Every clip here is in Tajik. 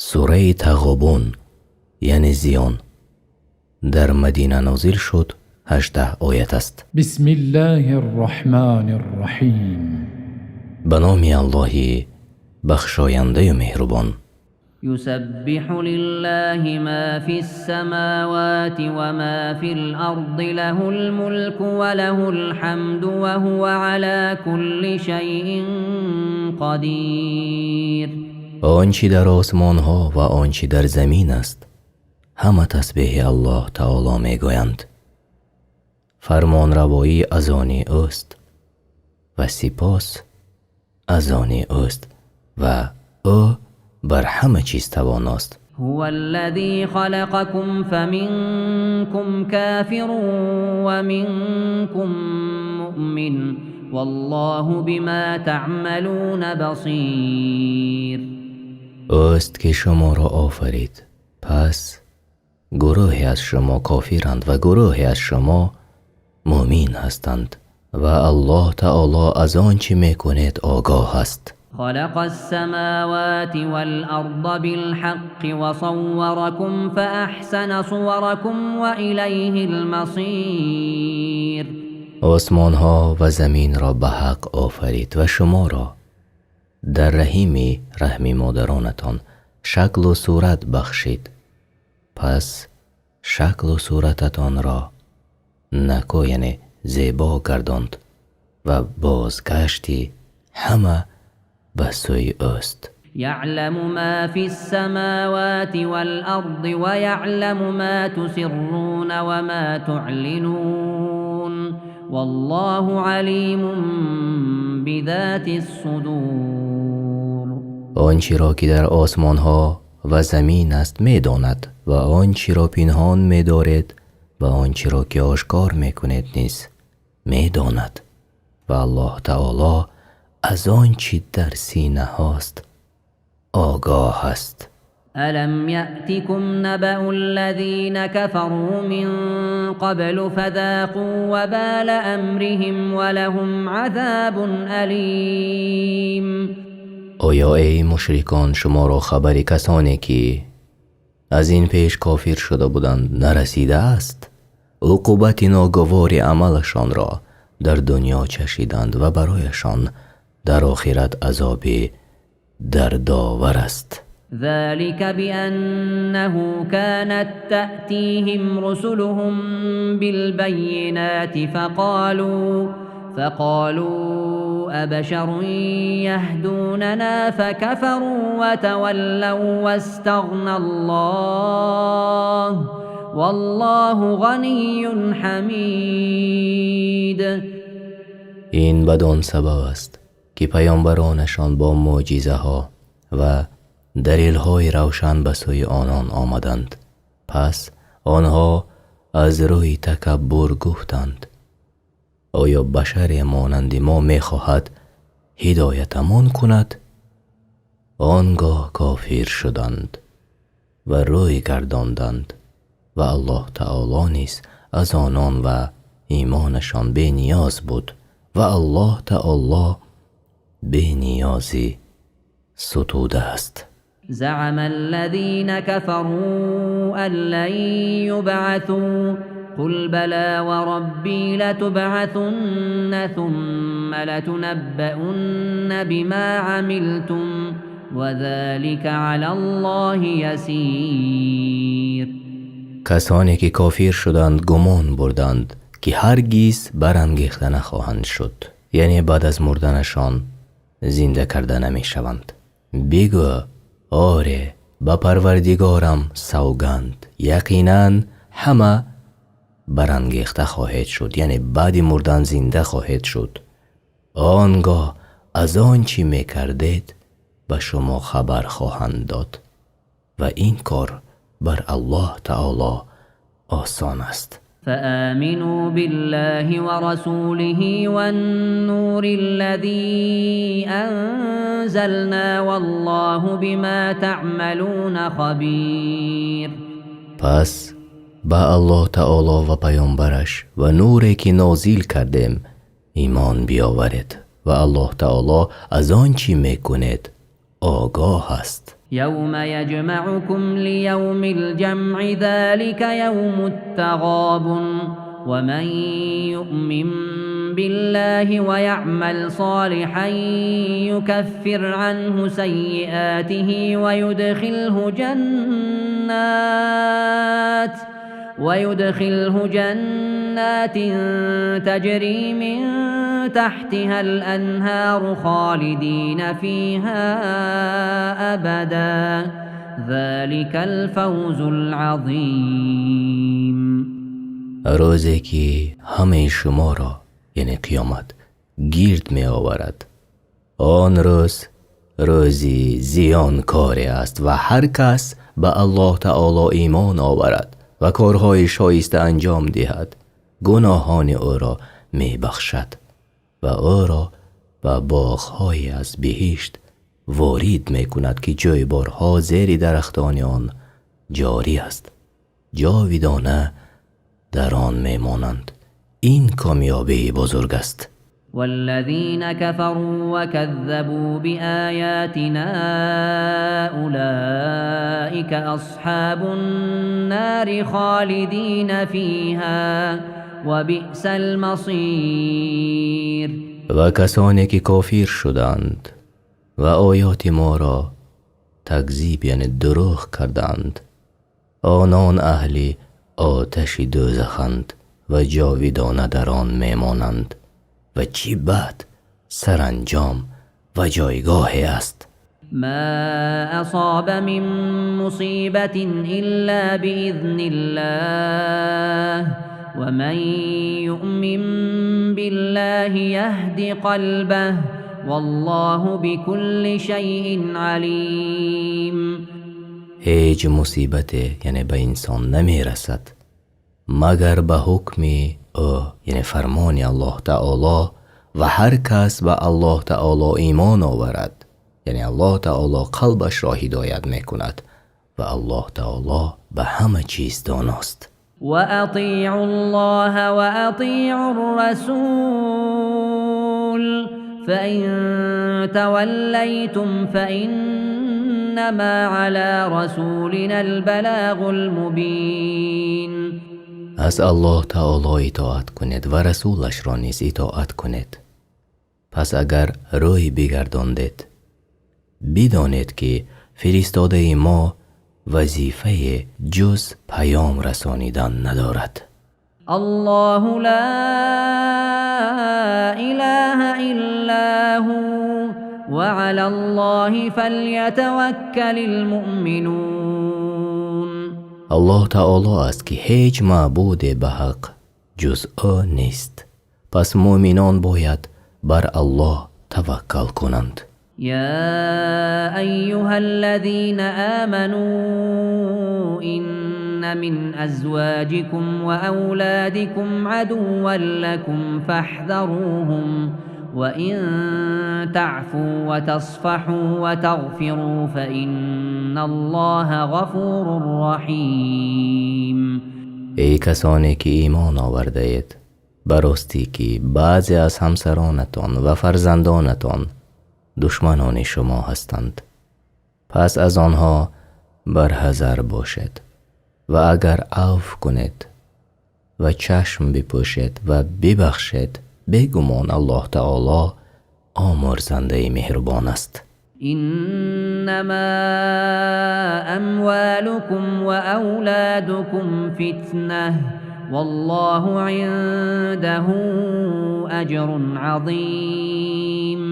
Сураи Тағобун, яъне зиён, дар Мадина нозил шуд, 18 оят аст. بسم الله الرحمن الرحيم. Ба номи Аллоҳи бахшояндаю меҳрубон. يسبح لله ما في السماوات وما في الأرض، له الملك وله الحمد، وهو على كل شيء قدير. Он чӣ дар осмонҳо ва он чӣ дар замин аст, ҳама тасбеҳи Аллоҳ таоло мегӯянд. Фармонравоӣ аз они ӯст ва сипос аз они ӯст ва ӯ бар ҳама чиз тавоност. هو الذي خلقكم، فمنكم كافر ومنكم مؤمن، والله بما تعملون بصير. Ӯст ки шуморо офарид, пас гурӯҳе аз шумо кофиранд ва гурӯҳе аз шумо мӯмин ҳастанд ва Аллоҳ таоло аз он чӣ мекунед огоҳ аст. خلق السماوات والأرض بالحق وصوركم فأحسن صوركم، وإليه المصير. Осмонҳо ва заминро ба ҳақ офарид ва шуморо дар раҳми модаронатон шаклу сурат бахшид, пас шаклу сурататонро неку, яъне зебо гардонд ва бозгашти ҳама ба сӯи ӯст. يعلم ما في السماوات والأرض ويعلم ما تسرون وما تعلنون، والله عليم بذات الصدور. Он чиро ки дар осмонҳо ва замин аст, медонад ва он чиро пинҳон медоред ва он чиро ки ошкор мекунед низ медонад ва Аллоҳ таоло аз он чӣ дар синаҳост огоҳ аст. ألم يأتكم نبأ الذين كفروا من قبل فذاقوا وبال أمرهم ولهم عذاب أليم. Оё, эй мушрикон, шуморо хабари касоне ки аз ин пеш кофир шуда буданд, нарасидааст? Уқубати ногувори амалашонро дар дунё чашиданд ва барояшон дар охират азоби дардовар аст. ذلك بأنه كانت تأتيهم رسلهم بالبينات فقالوا أبشر يهدوننا، فكفروا وتولوا واستغنى الله، والله غني حميد. Ин бадон сабаб аст, ки паёмбаронашон бо мӯъҷизаҳо ва далелҳои равшан ба сӯи онон омаданд, пас онҳо аз рӯи такаббур гуфтанд: «Оё башаре монанди мо мехоҳад ҳидоятамон кунад?» Он гоҳ кофир шуданд ва рӯй гардонданд ва Аллоҳ таоло низ аз онон ва имонашон бениёз буд ва Аллоҳ таоло бениёзи сутуда аст. زعم الذين كفروا أن لن يبعثوا، قل بلى وربي لتبعثن ثم لتنبؤن بما عملتم، وذلك على الله يسير. Касоне ки кофир шуданд, гумон бурданд, ки ҳаргиз барангехта нахоҳанд шуд, яъне баъд аз мурданашон зинда карда намешаванд. Бигӯ: «Оре, ба Парвардигорам савганд, яқинан ҳама барангехта хоҳед шуд, яъне баъди мурдан зинда хоҳед шуд. Он гоҳ аз он чӣ мекардед ба шумо хабар хоҳанд дод ва ин кор бар Аллоҳ таоло осон аст». فآمنوا بالله ورسوله والنور الذي أنزلنا، والله بما تعملون خبير. Пас ба Аллоҳ таоло ва паёмбараш ва нуре ки нозил кардем, имон биёваред ва Аллоҳ таоло аз он чӣ мекунед огоҳ аст. يوم يجمعكم ليوم الجمع ذلك يوم التغابن ومن يؤمن بالله ويعمل صالحا يكفر عنه سيئاته ويدخله جنات تجري من تحتها الأنهار خالدين فيها أبدا ذلك الفوز العظيم. Рӯзе ки ҳамаи шуморо, яъне қиёмат, гирд меоварад, он рӯз рӯзи зиёнкоре аст ва ҳар кас ба Аллоҳ таоло имон оварад ва корҳои шоиста анҷом диҳад, гуноҳони ӯро мебахшад ва ӯро ба боғҳое аз биҳишт ворид мекунад, ки ҷӯйборҳо зери дарахтони он ҷорӣ аст, ҷовидона дар он мемонанд. Ин комёбии бузург аст. والذين كفروا وكذبوا بآياتنا أولئك أصحاب النار خالدين فيها وبئس المصير. Ва касоне ки кофир шуданд ва оёти моро такзиб, яъне дурӯғ карданд, онон аҳли оташи дӯзаханд ва ҷовидона дар он мемонанд. Ва чӣ бад саранҷом ва ҷойгоҳе аст. ما أصاب من مصيبة إلا بإذن الله ومن يؤمن بالله يهد قلبه والله بكل شيء عليم. Ҳеҷ мусибате, яъне ба инсон, намерасад, магар ба ҳукми ӯ, яъне фармони Аллоҳ таоло. Ва ҳар кас ба Аллоҳ таоло имон оварад, яъне Аллоҳ таоло қалбашро ҳидоят мекунад ва Аллоҳ таоло ба ҳама чиз доност. وأطيعوا الله وأطيعوا الرسول فإن توليتم فإنما على رسولنا البلاغ المبين. Аз Аллоҳ таоло итоат кунед ва расулашро низ итоат кунед. Пас агар рӯй бигардондед, бидонед, ки фиристодаи мо вазифае ҷуз паём расонидан надорад. الله لا إله إلا هو وعلى الله فليتوكل المؤمنون. Аллоҳ таоло аст, ки ҳеҷ маъбуде ба ҳақ ҷуз ӯ нест, пас муъминон бояд бар Аллоҳ таваккал кунанд. يا أيها الذين آمنوا إن من أزواجكم وأولادكم عدوا لكم فاحذروهم وإن تعفوا وتصفحوا وتغفروا فإن الله غفور رحيم. Эй касоне ки имон овардаед, ба ростӣ ки баъзе аз ҳамсаронатон ва фарзандонатон душманони шумо ҳастанд, пас аз онҳо барҳазар бошед ва агар авф кунед ва чашм бипӯшед ва бибахшед, бегумон Аллоҳ таоло омӯрзандаи меҳрубон аст. إنما أموالكم وأولادكم فتنة والله عنده أجر عظيم.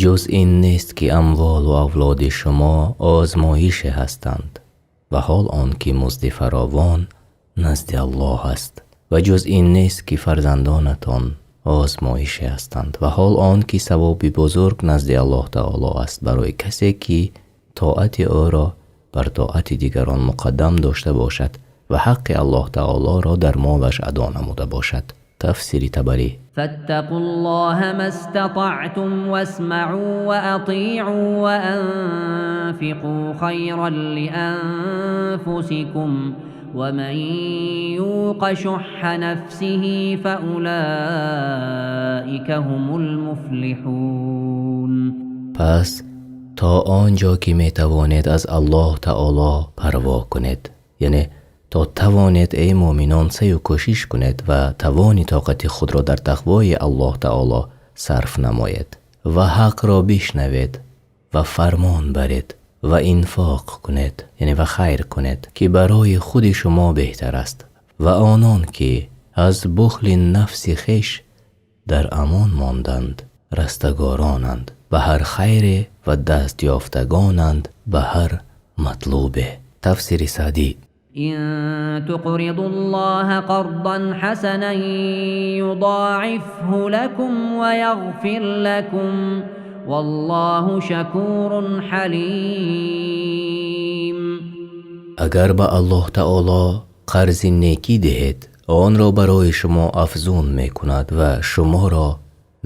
Ҷуз ин нест, ки амволу авлоди шумо озмоише ҳастанд ва ҳол он ки музди фаровон назди Аллоҳ аст. Ва ҷуз ин нест, ки фарзандонатон озмоише ҳастанд ва ҳол он ки савоби бузург назди Аллоҳ таоло аст барои касе ки тоати ӯро бар тоати дигарон муқаддам дошта бошад ва ҳаққи Аллоҳ таолоро дар молаш адо намуда бошад. Тафсири Табарӣ. فاتقوا الله ما استطعتم واسمعوا وأطيعوا وأنفقوا خيرا لأنفسكم ومن يوق شح نفسه فأولئك هم المفلحون. Пас То он ҷо ки метавонед, аз Аллоҳ таоло парво кунед, яъне то тавонед, эй муъминон, саъю кӯшиш кунед ва тавони тоқати худро дар тақвои Аллоҳ таоло сарф намоед ва ҳақро бишнавед ва фармон баред ва инфоқ кунед, яъне ва хайр кунед, ки барои худи шумо беҳтар аст. Ва онон ки аз бухли нафси хеш дар амон монданд, растагоронанд ба ҳар хайре ва дастёфтагонанд ба ҳар матлубе. Тафсири Саъдӣ. إن تقرضوا الله قرضا حسنا يضاعفه لكم ويغفر لكم والله شكور حليم. Агар ба Аллоҳ таоло қарзи некӣ диҳед, онро барои шумо афзун мекунад ва шуморо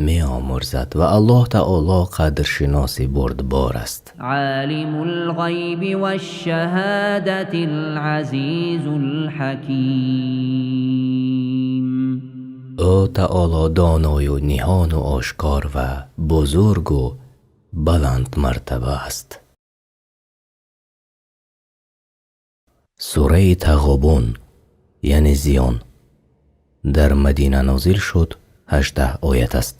меомӯрзад, ва Аллоҳ таоло қадршиноси бурдбор аст. عالم الغيب والشهادة العزيز الحكيم. Ӯ таоло доною ниҳону ошкор ва бузургу баландмартаба аст. Сураи Тағобун, яъне зиён, дар Мадина нозил шуд, 18 оят аст.